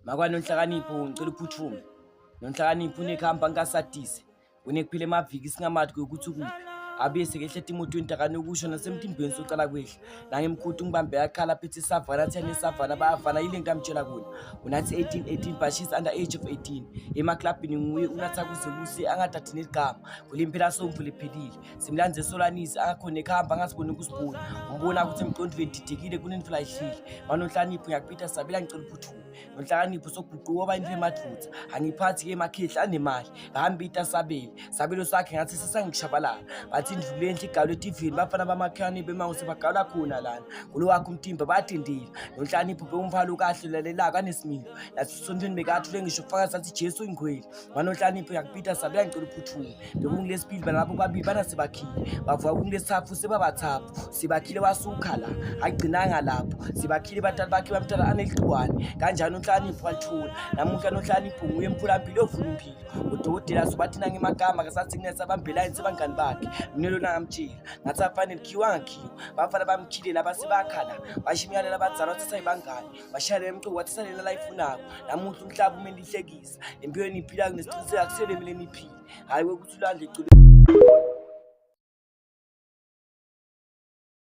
Makwanonhlakanipho ngicela uphuthume. Nonhlakanipho unekhamba nkasadise. Kunekuphila emaviki singamathi ukuthi ukuphi. Abuye sekehle emotweni takanokusho nasemtimbeni socala kwehla. Nangemkhuti ungibambe yakhala phethe isavana athi anesavana bayavana yile nto amtshela kona. Unathi 18 18 but she's under age of 18. Emaklabhini nguye unatha kuze kuse angathathi neligama. Kule mphela somvu lephelile. Simlanze esolanisi angakhona ekuhamba angasiboni ukusibona. Umbona ukuthi emqondweni didekile kunento layihlile. Banonhlanipho ngiyakupitha sabela ngicela uphuthume. Nonhlakanipho soguquka oba into emathutha angiphathi ke emakhehla anemali ngahamba itasabele sabelo sakhe ngathi sesangishabalala bathi indlule enhle igawule etivini bafana bamakhane bemango sebagawula khona lana kulo wakhe umtimba badindile nonhlakanipho bewumfana okahle lalelako anesimilo nasesontweni bekathule ngisho kufaka sathi Jesu ingcwele Manonhlanipho yakupita sabela ngicela uphuthume bekungilesibili balapho babili banasebakhile bavuka kungilesithathu sebabathathu sibakhile wasukha la agcinanga lapho sibakhile batali bakhe bamthatha aneligciwane kanjani unhlanipho walithola namuhla nonhlanipho nguye emtholampilo ovula impilo udokotela sobathi nangemagama kasathi kunesabambelayini sebangani bakhe mina lona ngamtshela ngathi afanele khiwa angakhiwa bafana bamkhile laba sebakhala bashimyalela abadzala wathi sayibangani bashayela emcuku wathi salela la ifunako namuhla umhlaba umele ihlekise. Empilweni niphila kunesiqiniseko akusele mina niphile. Hhayi ukuthi ulwandle ecube.